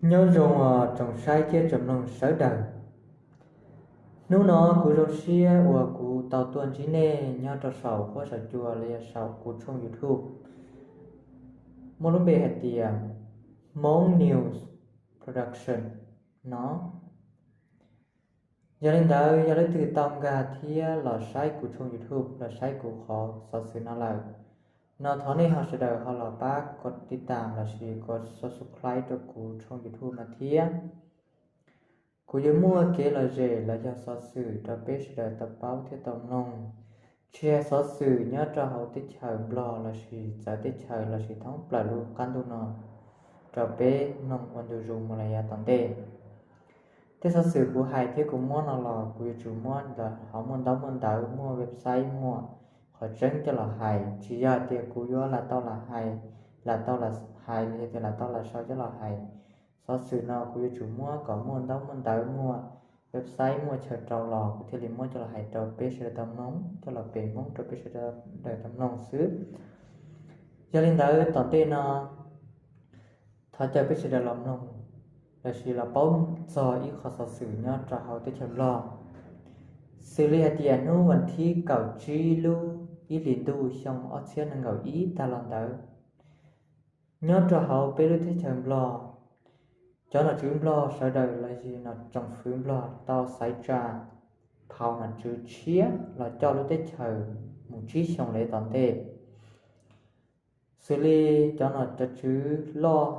Nyob zoo os tsoom saib thiab tsoom mloog sawv daws. Hnub no kuv zoo siab uas kuv tau tuaj ntsib nej nyob rau saum huab saum cua los yog saum kuv tshooj YouTube muaj lub npe hais tias Hmong News Production no. Yog li ntawd, yog leej twg tau nkag thiab los saib kuv tshooj YouTube, los saib kuv qhov xov xwm no lawm, no thov nej ho sawv daws ho los pab kos tiv tam lossis kos subscribe rau kuv tshooj YouTube no thiab. Kuv yuav muaj kev lom zem los yog xov xwm rau peb sawv daws tau paub thiab tau mloog, tsis hais xov xwm nyob rau hauv teb chaws Nplog lossis txawv teb chaws lossis thoob plaws lub qab ntuj no rau peb mloog ua ntu zus mus los yav tom ntej. Tej xov xwm kuv hais thiab kuv muab no los kuv yuav tsum muab ntawm hauv muaj ntaub muaj ntawv, muaj website, muaj qhov tseeb coj los hais, tsis yog tias kuv yuav lam tau lam hais, lam tau lam hais los yog tias lam tau lam sau coj los hais. Xov xwm no kuv yuav tsum muab kom muaj ntaub muaj ntawv, muaj website, muaj chaw rau los kuv thiaj li muab coj los hais rau peb sawv daws tau mloog, coj los pem Hmoob rau peb sawv daws tau mloog xwb. Yog li ntawd tom ntej no thov caw peb sawv daws los mloog lossis los paub txog ib qho xov xwm nyob rau hauv teb chaws Nplog, xws li hais tias hnub vas thib kaum tsib lub ib hlis ntuj xyoo ob txhiab nees nkaum ib tag los ntawd, nyob rau hauv peb lub teb chaws Nplog, cov nom tswv Nplog sawv daws los yog nom tsoom fwv Nplog tau xaiv tsa phau nom tswv tshiab los coj lub teb chaws mus tsib xyoos li tom ntej, xws li cov nom cov tswv loj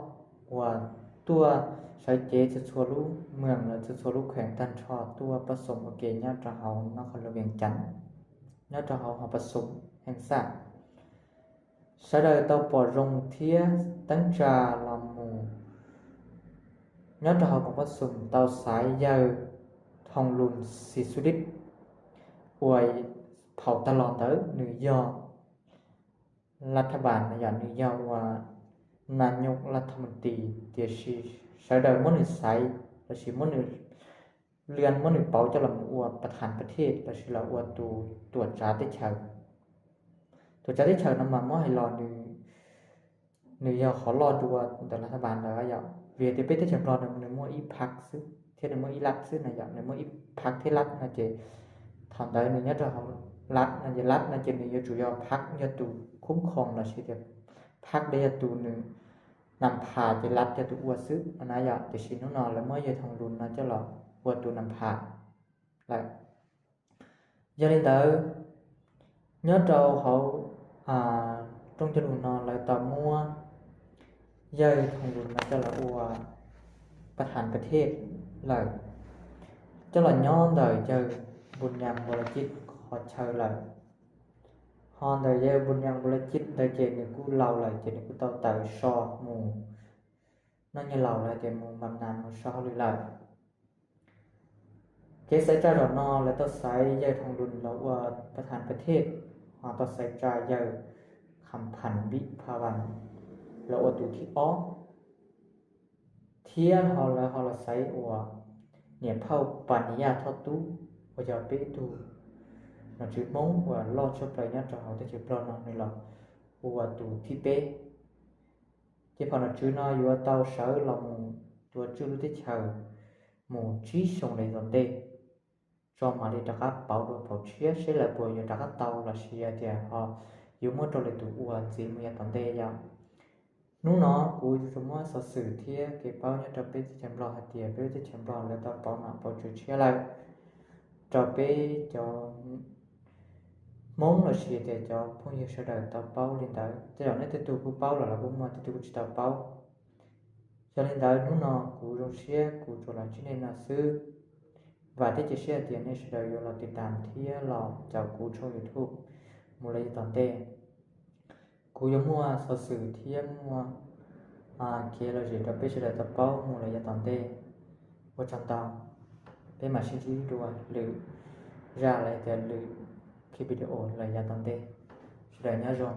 uas tuaj sawv cev txhua txhua lub mws los txhua txhua lub kheem tag nrho tuaj pab xoom ua ke nyob rau hauv nab qhov lus Vees Cas, nyob rau hauv hoo pab xoom heej xaj. Sawv daws tau pom zoo thiab teeb tsa los mus nyob rau hauv koom pab xoom tau xaiv yawg Thoo Lus Xis Xus Dib, uas thaum tag los ntawd nws yog lav thaj npas no yog nws yog uas nas nyos lav thaj mus tis, tiam sis sawv daws muab nws xaiv lossis muab nws liam muab nws pauv coj los ua pas thas pas thej lossis los ua tus tuam tsav teb chaws. Tuam tsav teb chaws no mas muab hais los nws yog qhov loj dua ntawm lav thaj npas ntawd yom, vim tias peb teb chaws Nplog nws muaj ib phab xwb thiab nws muaj ib lav xwb no yom, nws muaj ib phab thiab lav no ces thaum ntawd nws nyob rau hauv lav no ces lav no ces nws yuav tsum yog phab yog tus khub khoom lossis tias phab li yog tus nws nas phas ces lav yog tus ua xwb no na yom, tiam sis hnub no lawv muab yawg Thoo Lus no coj los ua tus nas phas lawm. Yog li ntawd, nyob rau hauv rooj cog lus no lawv tau muab yawg Thoo Lus no coj los ua pas thas pas thej lawm, coj los nyob ntawm yawg Npus Nyas Npus Las Cib qhov chaw lawm. Ho ntawm yawg Npus Nyas Npus Las Cib ntawd ces nws kuj laus lawm ces nws kuj tau tawm so mus noj nyiaj laus lawm ces mus npam nas mus so hauj lwm lawm. Kev xaiv tsa zaum no lawv tau xaiv yawg Thoo Lus los ua pas thas pas thej, ho tau xaiv tsa yawg Kham Pham Npib Pha Vas los ua tus thib ob, thiab ho lawv ho los xaiv uas niam phauj Pas Nis Yaj Thoj Tub uas yog peb ib tug nom tswv Hmoob uas loj tshaj plaws nyob rau hauv teb chaws Nplog no nws los ua tus thib peb. Ces phau nom tswv no yuav tau sawv los mus tuav tswj lub teb chaws mus tsib xyoos li tom ntej, tso mam li rov qab pauv dua phau tshiab seb lawv puas yuav rov qab tau lossis hais tias ho yuav muab rau lwm tus ua ntxiv mus yav tom ntej yom. Hnub no kuv yuav tsum muab xov xwm thiab kev paub nyob rau peb teb chaws Nplog hais tias peb lub teb chaws Nplog lawv tau pauv nom pauv tswv tshiab lawm rau peb cov Hmoob lossis tias cov phooj ywg sawv daws tau paub li ntawd. Tej zaum nej tej tug kuj paub los los kuj muaj, tej tug kuj tsis tau paub. Yog li ntawd hnub no kuv zoo siab kuv tsuas los ntsib nej no xwb. Vam thiab cia siab hais tias nej sawv daws yuav los tiv tam thiab los caum kuv tshooj YouTube mus lawm yav tom ntej. Kuv yuav muaj xov xwm thiab muaj kev lom zem rau peb sawv daws tau paub mus lawm yav tom ntej. Ua tsaug ntau, peb mam sib ntsib dua lwm zaj los tias lwm ki video lawm yav tom ntej. Sawv daws nyob zoo.